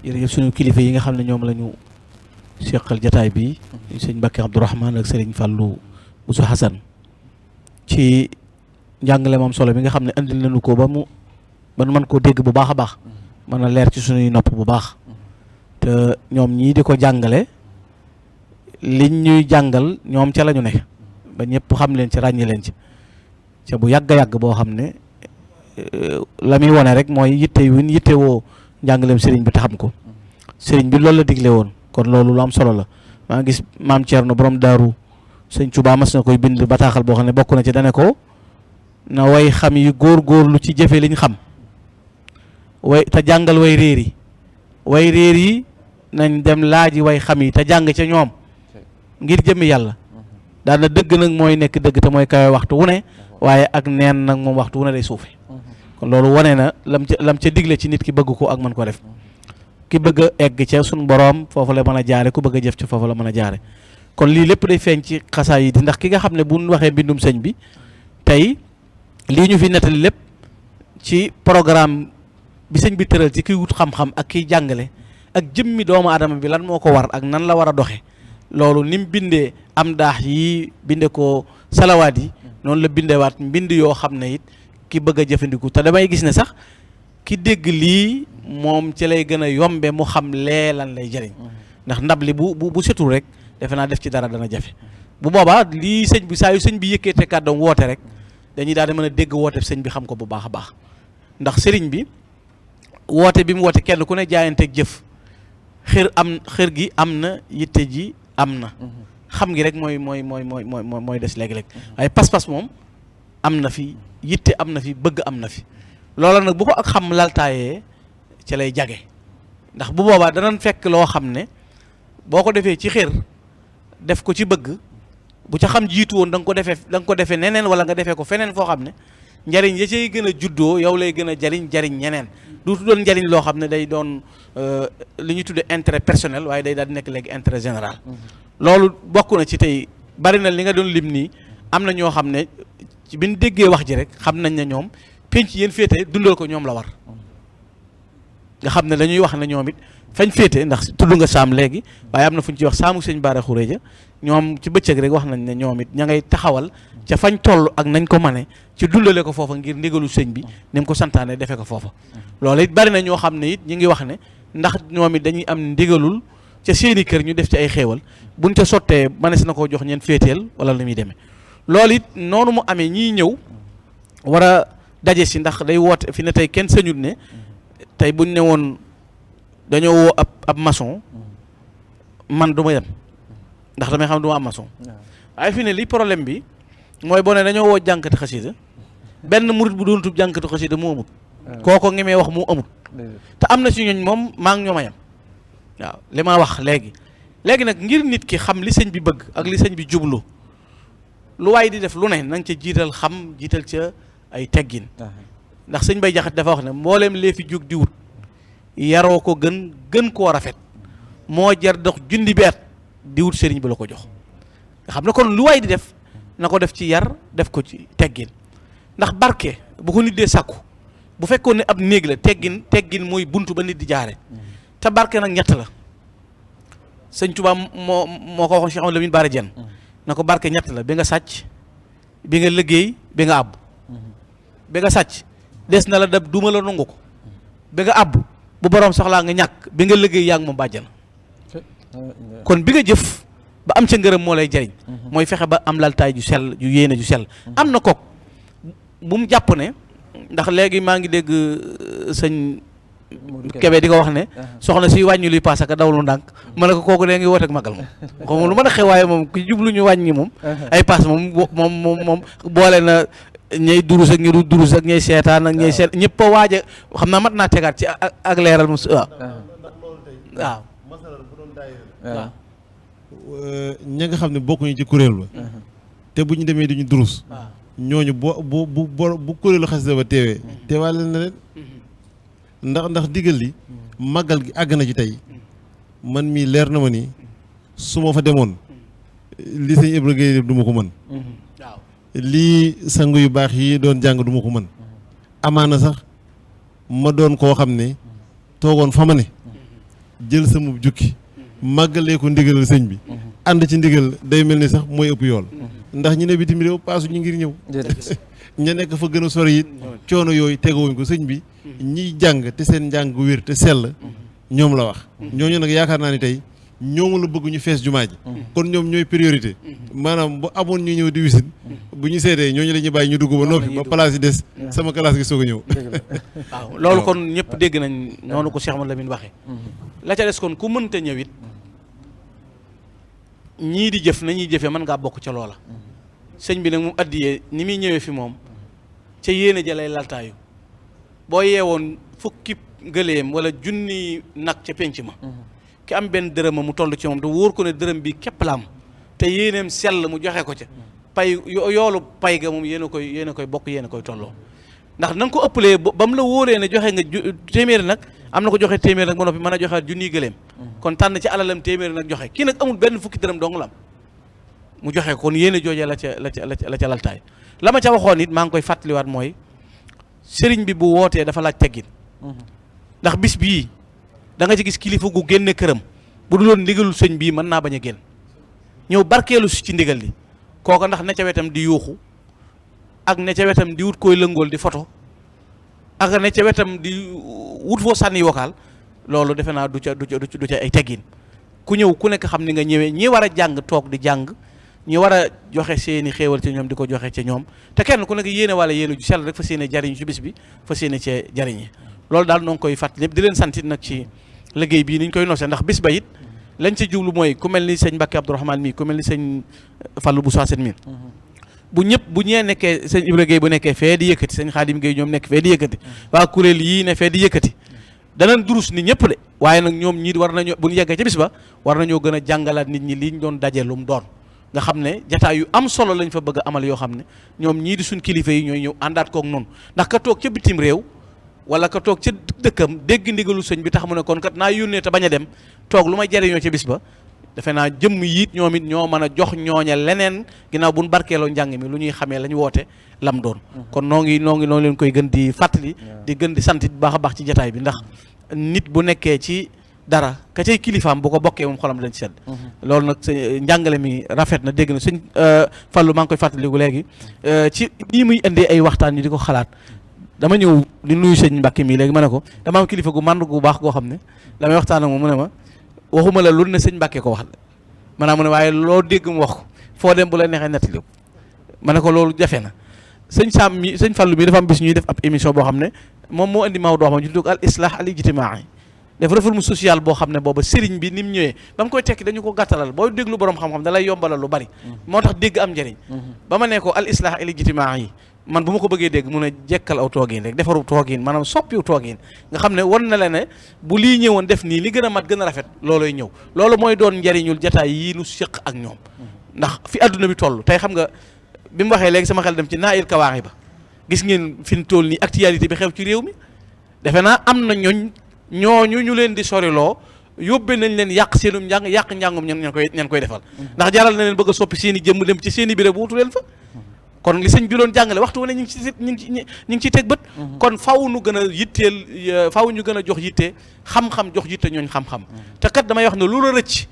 jërëjëf suñu kilifa yi nga xam ne ñoom la ñu seqal jataay bi sëñ Mbacke Abdourahmane ak sëriñ Fallou Bousso Hassan ci njàngale moom solo bi nga xam ne andil nañu ko ba mu mën koo dégg bu baax a baax mën a leer ci suñuy nopp bu baax te ñoom ñii di ko jàngale liñ ñuy jàngal ñoom ca la ñu ne ba ñëpp xam leen ci ràññi leen ci ca bu yàgg a yàgg boo xam ne la muy wone rek mooy yitte woo njàngaleem sëriñ bi te xam ko sëriñ bi loolu la digle woon kon loolu lu am solo la maa ngi gis maam Thierno borom daaru sëñ Touba mas na koy bind bataaxal boo xam ne bokk na ci dane ko na way xam yi góor-góorlu ci jëfe liñ xam way te jàngal way réer yi nañ dem laaji way xam yi te jàng ca ñoom ngir jëmmi yàlla daana dëgg nag mooy nekk dëgg te mooy kawe waxtu wu ne waaye ak neen nag moom waxtu wu ne day suufe kon loolu wane na lam ca digle ci nit ki bëgg ko ak mën ko def ki bëgg a egg ca suñu boroom foofu la mën a jaare ku bëgg a jëf ci foofu la mën a jaare kon lii lépp day feeñ ci xasaay yi di ndax ki nga xam ne bu ñu waxee mbindum sëñ bi tey lii ñu fi nettali lépp ci programme bi sëñ bi tëral ci kiy wut xam-xam ak kiy jàngale ak jëmmi doomu aadama bi lan moo ko war ak nan la war a doxe loolu ni mu bindee am daax yi binde ko salawaat yi noonu la bindewaat mbind yoo xam ne it ki bëgg a jëfandiku te damay gis ne sax ki dégg lii moom ci lay gën a yombe mu xam lee lan lay jëriñ ndax ndab li bu setul rek defe naa def ci dara dana jafe bu boobaa lii sëñ bi saa yu sëñ bi yëkkee te kàddoom woote rek dañuy daal di mën a dégg woote sëñ bi xam ko bu baax a baax ndax sëriñ bi woote bi mu woote kenn ku ne jaayanteeg jëf xër gi am na yitte ji am na xam ngi rek mooy des léegi-léeg waaye pas-pas moom am na fi yitte am na fi bëgg am na fi loola nag bu ko ak xam laltaayee ci lay jage ndax bu boobaa danañ fekk loo xam ne boo ko defee ci xër def ko ci bëgg bu ca xam jiitu woon da nga ko defee neneen wala nga defee ko feneen foo xam ne njariñ ya cay gën a juddoo yow lay gën a jariñ ñeneen du doon njariñ loo xam ne day doon li ñuy tudde intérêt personnel waaye day daal di nekk léegi intérêt général loolu bokk na ci tey bari na li nga doon lim nii am na ñoo xam ne ci bi ñu déggee wax ji rek xam nañ ne ñoom penc yéen féete dundal ko ñoom la war nga xam ne dañuy wax ne ñoom it fañ féete ndax tudd nga saam léegi waaye am na fu ñu ci wax saamu sëñ Bara Xuréja ñoom ci bëccëg rek wax nañ ne ñoom it ña ngay taxawal ca fañ toll ak nañ ko mane ci dundale ko foofa ngir ndigalu sëñ bi ni mu ko santaane defee ko foofa loolu it bari na ñoo xam ne it ñi ngi wax ne ndax ñoom it dañuy am ndigalul ca seeni kër ñu def ci ay xéewal buñ ca sottee manes na koo jox ñeen féeteel wala lu muy demee loolu it noonu mu amee ñiy ñëw war a daje si ndax day woote fi ne tey kenn sañut ne tey buñ ne woon dañoo woo ab maçon man du ma dem ndax damay xam du ma am maçon waaye fi ne li problème bi mooy boo ne dañoo woo jànkati xasida benn murit bu doon tub jànkati xasida mu amut kooko ngi may wax mu amut te am na si ñooñ moom maa ngi ñoo ma yem waaw li ma wax léegi nag ngir nit ki xam li sëñ bi bëgg ak li sëñ bi jublu lu waay di def lu ne na nga ca jiital ca ay teggin ndax sëñ Bay Jaxate dafa wax ne mbooleem lee fi jóg di wut yaroo ko gën koo rafet moo jar dox jundi bi at di wut sëriñ bi la ko jox nga xam ne kon lu waay di def na ko def ci yar def ko ci teggin ndax barke bu ko nit dee sàkku bu fekkoon ne ab néeg la teggin mooy buntu ba nit di jaare te barke nag ñett la sëñ Tuubaa moo ko waxoon Cheikh Amadou Lamine Bara Diène na ko barke ñett la bi nga sàcc bi nga liggéey bi nga àbb bi nga sàcc des na la dab duma la nangu ko bi nga àbb bu borom soxlaa nga ñàkk bi nga liggéey yaa ngi moom bàjjana kon bi nga jëf ba am ca ngërëm moo lay jariñ mooy fexe ba am laltaay ju sell ju yéene ju sell am na kook bu mu jàpp ne ndax léegi maa ngi dégg sëñ Kebe di ko wax ne soxna si wàññi luy paas ak dawlu ndànk ma ne ko kooku dee ngi woote ak magal moom xam lu mën a xew waaye moom ku jublu ñu wàññi moom ay paas moom boole na ñay durus ak ñu du durus ak ñay seetaan ak ñay seet ñëpp a waaj a xam naa mat naa tegaat ci ak leeral mu waaw ña nga xam ne bokkuñu ci kuréel ba te bu ñu demee duñu durus ñooñu bu kuréelu xasida ba teewee teewaale na leen ndax digal li màggal gi àgg na ci tey man mii leer na ma ni su ma fa demoon li sëñ Ibra Gueye du ma ko mën waaw lii sangu yu baax yi doon jàng du ma ko mën amaana sax ma doon koo xam ne toogoon fa ma ne jël sama jukki màggalee ko ndigalal sëñ bi ànd ci ndigal day mel ni sax mooy ëpp yool ndax ñu ne bitim réew paasu ñu ngir ñëw ña nekk fa gën a sori it coono yooyu tegawuñ ko sëñ bi ñiy jàng te seen njàng wér te sell ñoom la wax ñooñu nag yaakaar naa ni tey ñoom la bëgg ñu fees jumaa ji kon ñoom ñooy priorité maanaam bu amoon ñu ñëw di wisit bu ñu seetee ñooñu la ñuy bàyyi ñu dugg ba noppi ba place yi des sama classe gi soog a ñëw waaw loolu kon ñëpp dégg nañ noonu ko Cheikh Mouhamadou Lamine waxee la ca des kon ku mënta ñëw it ñii di jëf nañuy jëfee mën ngaa bokk ca loola sëñ bi nag moom addiyee ni muy ñëwee fi moom ca yéene ja lay laltaayu boo yeewoon fukki gëléem wala junni nag ca penc ma ki am benn dërëm mu toll ci moom te wóor ko ne dërëm bi képp la am te yéeneem sell mu joxe ko ca pay yoolu pay ga moom yéen a koy bokk yéen a koy tolloo ndax na nga ko ëppalee ba mu la wóoree ne joxe nga téeméeri nag am na ko joxe téeméeri nag ba noppi mën a joxe junniy gëléem kon tànn ci alalam téeméeri nag joxe kii nag amul benn fukki dërëm dong la am mu joxe kon yéen a joojee la ca laltaay la ma ca waxoon it maa ngi koy fàttaliwaat mooy sëriñ bi bu wootee dafa laaj teggin ndax bis bii da nga ci gis kilifa gu génne këram bu du loon ndigalul sëñ bii mën naa bañ a génn ñëw barkeelu si ci ndigal li kooka ndax ne ca wetam di yuuxu ak ne ca wetam di wut koy lëngool di photo ak ne ca wetam di wut foo sànni vocal loolu defe naa du ca ay teggin ku ñëw ku nekk xam ni nga ñëwee ñi war a jàng toog di jàng ñi war a joxe seeni xéewal ci ñoom di ko joxe ca ñoom te kenn ku nekk yéene wala yéene ju sell rek fa séene jariñ ci bis bi fa séene cee jariñi loolu daal noo ngi koy fàttali ñëpp di leen santit nag ci liggéey bii ni ñu koy nosee ndax bis ba it lañ ci jublu mooy ku mel ni sëñ Mbacke Abdourahmane mii ku mel ni sëñ Fallou Bousso Assane mii bu ñee nekkee sëñ Ibra Gueye bu nekkee fee di yëkkati sëñ Khadim Gueye ñoom nekk fee di yëkkati waa kuréel yii ne fee di yëkkati danañ durus ni ñëpp de waaye nag ñoom ñii war nañoo bu ñu yeggee ca bis ba war nañoo gën a jàngalaat nit ñi liñ doon daje lu mu doon nga xam ne jataay yu am solo lañ fa bëgg a amal yoo xam ne ñoom ñii di suñ kilifa yi ñooy ñëw àndaat kook noonu ndax ka toog ca bitim réew wala ka toog ca dëkkam dégg ndigalu sëñ bi tax mu ne kon kat naa yónnee te bañ a dem toog lu may jariñoo ca bis ba defe naa jëmm yiit ñoom it ñoo mën a jox ñooña leneen ginnaaw buñ barkeeloo njàng mi lu ñuy xamee lañ woote lam doon kon noo ngi leen koy gën di fàttali di gën di sant bu baax a baax ci jataay bi ndax nit bu nekkee ci dara ka cay kilifaam bu ko bokkee moom xolam dañ ci sedd loolu nag njàngale mi rafet na dégg na sëñ Fallou maa ngi koy fàttaliku léegi ci nii muy indee ay waxtaan ñu di ko xalaat dama ñëw di nuyu sëñ Mbacke mii léegi ma ne ko dama am kilifa gu mànd gu baax goo xam ne damay waxtaan ak moom mu ne ma waxuma la lu ne sëñ Mbacke ko wax maanaam mu ne waaye loo dégg mu wax ko foo dem bu la neexee nettali ko ma ne ko loolu jafe na sëñ Sam mi sëñ Fallou mi dafa am bis ñuy def ab émission boo xam ne moom moo indi Maodo xam ñu tudd al islah al ijtimaai def réforme sociale boo xam ne booba sëriñ bi ni mu ñëwee ba mu koy tekki dañu ko gàttalal booy déglu borom xam-xam da lay yombalal lu bari moo tax dégg am njëriñ ba ma ne ko al islah al ijtimaai man bu ma ko bëggee dégg mun a jekkal aw toogin rek defaru toogin maanaam soppiwu toogin nga xam ne wan na la ne bu lii ñëwoon def nii li gën a mat gën a rafet looloy ñëw loolu mooy doon njariñul jataay yii nu séq ak ñoom ndax fi adduna bi toll tey xam nga bi mu waxee léegi sama xel dem ci naa il kawaaxi ba gis ngeen fi mu toll nii actualité bi xew ci réew mi defe naa am na ñooñu ñu leen di soriloo yóbbe nañ leen yàq seenum njàng yàq njàngum ñan koy defal ndax jaral na leen bëgg a soppi seen i jëmm dem ci seen i béréb wutu leen fa kon li sëñ bi doon jàngale waxtu wu ne ñu ngi ciy teg bët kon faw nu gën a yitteel faw ñu gën a jox yitte xam-xam jox yitte ñooñ xam-xam te kat damay wax ne lu la rëcc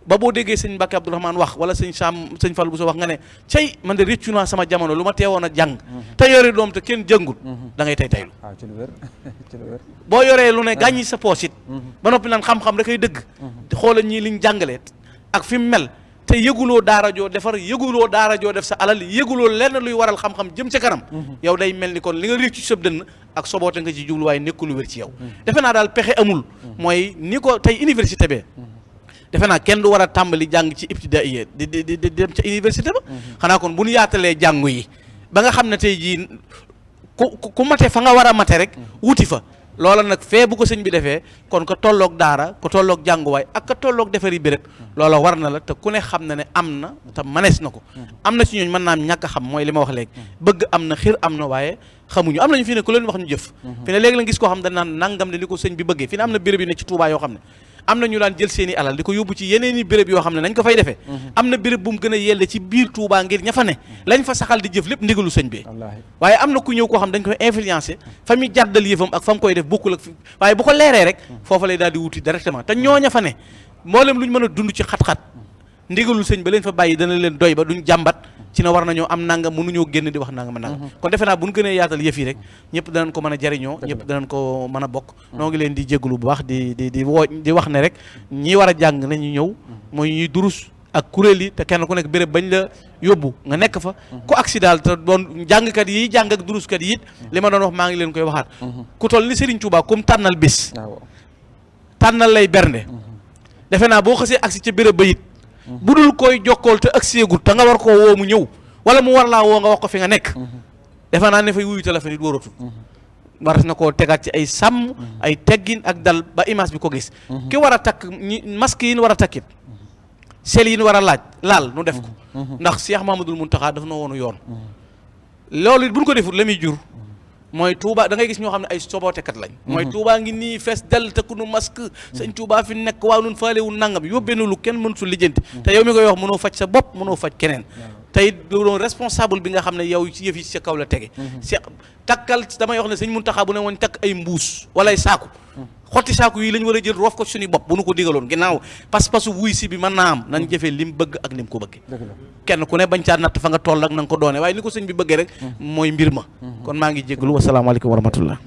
ba boo déggee sëñ Mbacke Abdourahmane wax wala sëñ sëñ Fallou Bousso wax nga ne cey man de réccu naa sama jamono lu ma teewoon a jàng te yore doom te kenn jëngul da ngay taylu boo yoree lu ne gàññi sa poos it ba noppi naan xam-xam da koy dëgg xoola ñii liñ jàngale ak fi mu mel te yëguloo daara joo defar yëguloo daara joo def sa alal yëguloo lenn luy waral xam-xam jëm ca kanam yow day mel ni kon li nga réccu sëb dënn ak soboote nga ci jublu waaye nekkul lu wér ci yow defe naa daal pexe amul mooy ni ko tey université bee defe naa kenn du war a tàmbali jàng ci ibtidaaiya di dem ca université ba xanaa kon bu ñu yaatalee jàngu yi ba nga xam ne tey jii ku mate fa nga war a mate rek wuti fa loola nag fee bu ko sëñ bi defee kon ko tolloog daara ko tolloog jànguwaay ak ka tolloog defari béréb loola war na la te ku ne xam na ne am na te manees na ko am na ci ñooñ mën naa am ñàkk a xam mooy li ma wax léegi bëgg am na xir am na waaye xamuñu am nañu fi ne ku leen wax ñu jëf fi ne léegi la gis koo xam dañ naan nangam de li ko sëñ bi bëggee fi ne am na béréb yu ne ci Touba yoo xam ne am na ñu daan jël seen i alal di ko yóbbu ci yeneen i béréb yoo xam ne nañ ko fay defee am na béréb bu mu gën a yelle ci biir Touba ngir ña fa ne lañ fa saxal di jëf lépp ndigalu sëñ bi waaye am na ku ñëw koo xam dañ koy influencé fa muy jàddal yëfam ak fa mu koy def bokkul ak waaye bu ko leeree rek foofa lay daal di wuti directement te ñooña fa ne mboolem lu ñu mën a dund ci xat-xat ndigalul sëñ ba leen fa bàyyi dana leen doy ba duñ jàmbat ci na war nañoo am nangam mënuñoo génn di wax nangam nangam kon defe naa bu ñu gënee yaatal yëf yi rek ñëpp danañ ko mën a jariñoo ñëpp danañ ko mën a bokk noo ngi leen di jégalu bu baax di wax ne rek ñi war a jàng nañu ñëw mooy ñuy durus ak kuréel yi te kenn ku nekk béréb bañ la yóbbu nga nekk fa ku accident te doon jàngkat yi jàng ak duruskat yi it li ma doon wax maa ngi leen koy waxaat ku toll ni Serigne Touba comme tànnal bés tànnal lay bernde defe naa boo xasee agsi ca béréb ba it bu dul koy jokkool te ak séegul te nga war koo woo mu ñëw wala mu war laa woo nga wax ko fi nga nekk defe naa ne fay wuyu téléphone it wóoratul war na koo tegaat ci ay sàmm ay teggin ak dal ba image bi ko gis ki war a takk masque yi war a takkit sel yi war a laal nu def ko ndax Cheikh Mamadou Mountakha daf na woonu yoon loolu it buñ ko defut la muy jur mooy Touba da ngay gis ñoo xam ne ay sobootekat lañ mooy Touba ngi nii fees del te ku nu masque sëñ Touba fi nekk waaw nun faalewul nangam yóbbee nu lu kenn mënu su lijjanti te yow mi koy wax mënoo faj sa bopp mënoo faj keneen tey doon responsable bi nga xam ne yow ci yëf yi sa kaw la tege takkal damay wax ne sëñ Mountakha bu ne woon takk ay mbuus wala ay saaku xotti saaku yi lañ war a jël roof ko suñu bopp bu nu ko digaloon ginnaaw pas-pasu wuy si bi mën naa am nañ jëfee lim bëgg ak nim ko bëggee kenn ku ne bañ caa natt fa nga toll ak na nga ko doone waaye ni ko sëñ bi bëggee rek mooy mbir ma kon maa ngi jégalu wasalaamaaleykum wa rahmatullah